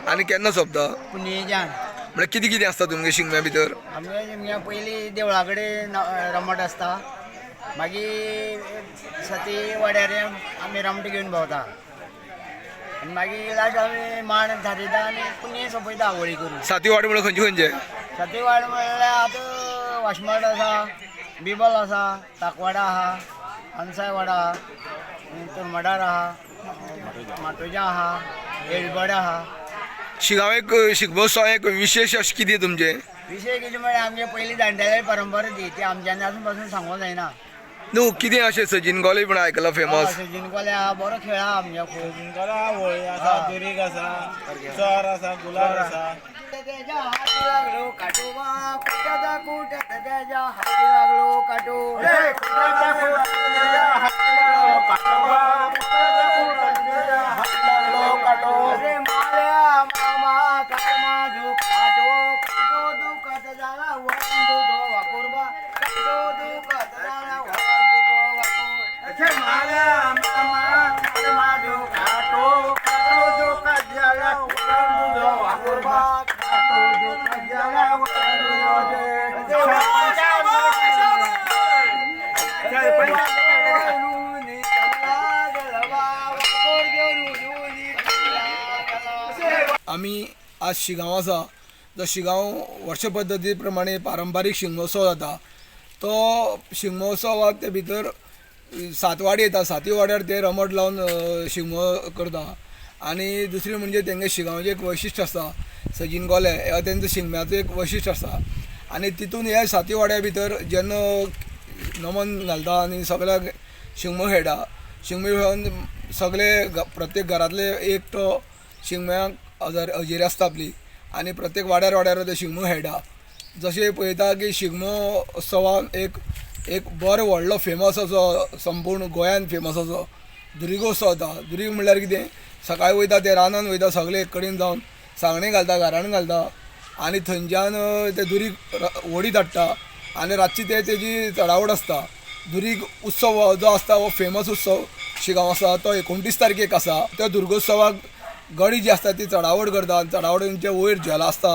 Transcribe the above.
आनी केन्ना सोंपता? पुनयेच्यान. म्हळ्यार कितें कितें आसता तुमगे शिगम्या भितर? आमगे शिमग्या पयलीं देवळा कडेन रमट आसता, मागीर साती वाड्यार आमी रमट घेवन भोंवता आनी मागीर लास्ट आमी मांड थारयता आनी पुनये सोंपयता होळी करून. साती वाडी म्हळ्यार खंयचे खंयचे? साती वाड म्हणल्यार आतां वाशमट आसा, बिबल आसा, ताकवाडा आहा, अनसाय वाडा आहा, तुरमडार आहा, माटोजा आहा, येळबडा आहा. शिगांव एक शिगमोत्सव एक विशेश अशें कितें तुमचें? विशय कितें म्हळ्यार आमगे पयलीं जाणटेले परंपरा ती ती आमच्यांनी आजून पासून सांगूंक जायना. न्हू, कितें अशें सजीन कोले म्हण आयकलां फेमस. सजीन कोले आहा, बरो खेळ आहा आमगे खूब. जिंकला होळी आसा, दुरीग आसा, चर आसा, गुलाल आसा. तेज्या हाती लागलो काटो बा, कुटाचा कुटात तेज्या हाती लागलो काटो. अरे माल्या मामा काय माझो काटो, काटो दुखत झाला वळण तुझो वाकुरबा, काटो दुखत झाला वळण तुझो वाकुर. आमी आज शिगांव आसा. जो शिगांव वर्ष पद्दती प्रमाणे पारंपारीक शिगमोत्सव जाता, तो शिगमोत्सवाक ते भितर सात वाडी येता. सातूय वाड्यार ते रमट लावन शिगमो करता. आनी दुसरें म्हणजे तेंगे शिगांवचें एक वैशिश्ट आसा, सजीन कोले हो तेंचो शिगम्याचो एक वैशिश्ट आसा. आनी तितून ह्या सातूय वाड्या भितर जेन्ना नमन घालता आनी सगळ्याक शिगमो खेळटा, शिगमो खेळोन सगळे प्रत्येक घरांतले एक तो शिगम्याक हजेरी आसता आपली आनी प्रत्येक वाड्यार वाड्यार ते शिगमो खेळटा. जशें पळयता की शिगमो उत्सवान एक एक बरो व्हडलो फेमस असो संपूर्ण गोंयान फेमस असो दुर्गोत्सव जाता. दुरीग म्हणल्यार कितें, सकाळीं वयता ते रानान वयता, सगळे एक कडेन जावन सांगणें घालता, गाराणें घालता आनी थंयच्यान ते दुरीग वडीत हाडटा आनी रातची ते तेजी चडावड आसता. दुरीग उत्सव जो आसता हो फेमस उत्सव शिगांव आसा, तो 29 तारखेक आसा. त्या दुर्गोत्सवाक गडी जी आसता ती चडावड करता. चडावडींचे वयर झेल आसता.